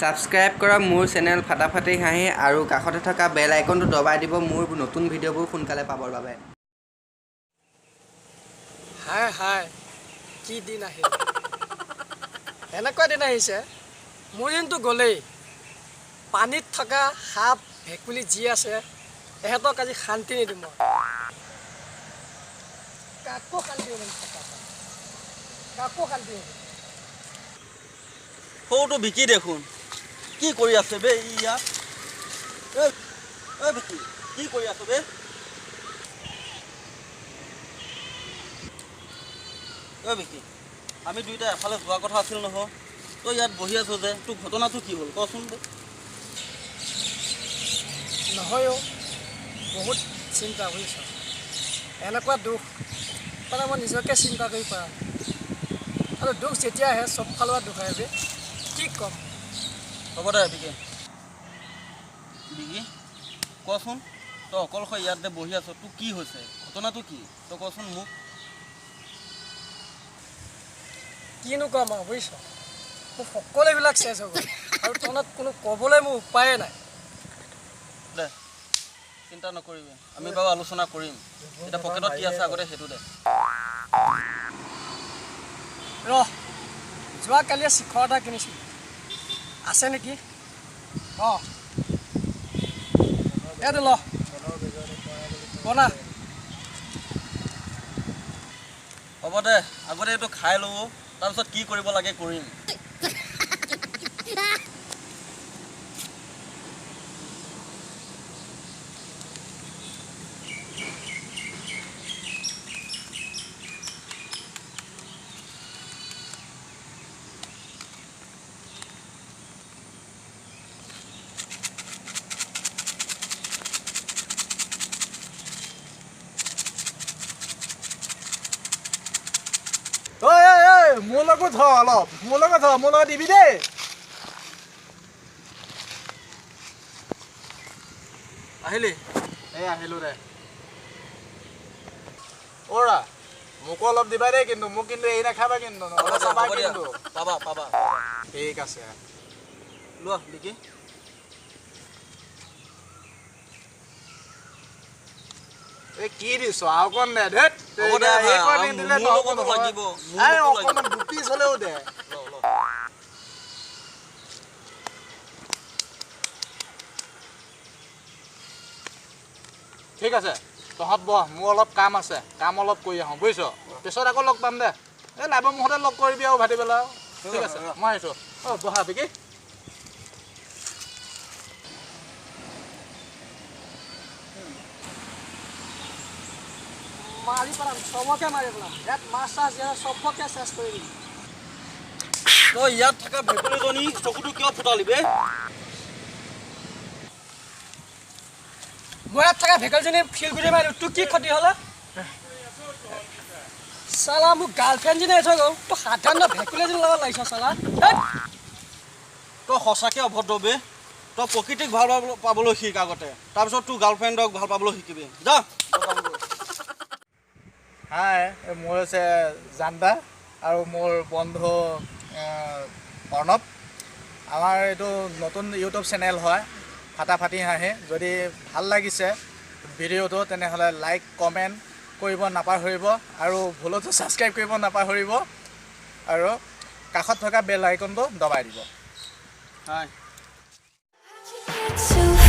Subscribe কৰক মোৰ channel ফাটাফাটি হাঁহি আৰু কাষতে থকা বেল আইকনটো দবাই দিব মোৰ নতুন ভিডিঅ'বোৰ সোনকালে পাবৰ বাবে। হায় হায়, কি দিন আহিল, এনেকুৱা দিন আহিছে। মোৰ দিনটো গ'লেই। পানীত থকা সাপ ভেকুলী যি আছে এহেঁতক আজি শান্তি নিদিম মই, কাকো শান্তি নিদিম, কাকো শান্তি নিদিম। সৌটো বিকি দেখোন কি কৰি আছে বে ইয়াত? এই বিকি কি কৰি আছ বে? ঐ বিকি, আমি দুইটা এফালে যোৱা কথা আছিল নহয়, তই ইয়াত বহি আছ যে, তোৰ ঘটনাটো কি হ'ল কচোন বে? নহয় অ', বহুত চিন্তা বুজিছ, এনেকুৱা দুখ মানে মই নিজকে চিন্তা কৰি পৰা নাই। আৰু দুখ যেতিয়া আহে চব ফালৰ দুখ আহে বে, কি ক'ম। হ'ব দে বিকি। বিকি কচোন, তই অকলশৰে ইয়াত যে বহি আছ, তোৰ কি হৈছে, ঘটনাটো কি তই কচোন মোক। কিনো ক'ম আৰু বুজিছ, মোৰ সকলোবিলাক চেচ হৈ গ'ল আৰু তলত কোনো ক'বলৈ মোৰ উপায়ে নাই। দে চিন্তা নকৰিবি, আমি বাৰু আলোচনা কৰিম। এতিয়া পকেটত কি আছে আগতে সেইটো দে। ৰহ, যোৱাকালিয়ে শিখৰ এটা কিনিছিলোঁ, আছে নেকি? অঁ, এইটো ল, বনা। হ'ব দে, আগতে এইটো খাই লওঁ, তাৰপিছত কি কৰিব লাগে কৰিম। মোৰ লগত থ অলপ, মোৰ লগত থ, মোৰ লগত দিবি দেই। আহিলি? এই আহিলো দে। অ'ৰা, মোকো অলপ দিবা দেই কিন্তু, মোক কিন্তু এই নাখাবা কিন্তু, নহ'লে চাবা কিন্তু। পাবা পাবা। ঠিক আছে। লোৱা বিকি। এই কি দিছ আৰু অকণ দে, ধেত। এইকণ নিদিলে নহ'ব নহয়। অকণমান দুপিচ হ'লেও দে। ঠিক আছে, তহঁত বহ, মোৰ অলপ কাম আছে, কাম অলপ কৰি আহোঁ বুজিছ, পিছত আকৌ লগ পাম দে। এই লাইবৰ মুখতে লগ কৰিবি আৰু ভাটিবেলা। ঠিক আছে, মই আহিছোঁ। অঁ বহা বিকি। মাৰি পেলাম, চবকে মাৰি পেলাম, ইয়াত মাছ চাছ ইয়াত চবকে চেচ কৰি দিম। তই ইয়াত থকা ভেকুলীজনী চকুটো কিয় ফুটালি বে? মই ইয়াত থকা ভেকুলীজনী শিলগুটি মাৰিলোঁ, তোৰ কি ক্ষতি হ'লে? চালা মোক গাৰ্লফ্ৰেণ্ডজনী এৰি থৈ গ'ল, তই সাধাৰণ ভেকুলী এজনীৰ লগত লাগিছ চালা। তই সঁচাকৈ অভদ্ৰ বে, তই প্ৰকৃতিক ভাল পাবলৈ শিক আগতে, তাৰপিছত তোৰ গাৰ্লফ্ৰেণ্ডক ভাল পাবলৈ শিকিবি। যা। হাই, মোৰ হৈছে জানদা আৰু মোৰ বন্ধু অৰ্ণৱ। আমাৰ এইটো নতুন ইউটিউব চেনেল হয় ফাটাফাটি হাঁহি। যদি ভাল লাগিছে ভিডিঅ'টো তেনেহ'লে লাইক কমেণ্ট কৰিব নাপাহৰিব আৰু ভুলতো ছাবস্ক্ৰাইব কৰিব নাপাহৰিব আৰু কাষত থকা বেল আইকনটো দবাই দিব। হাই। Too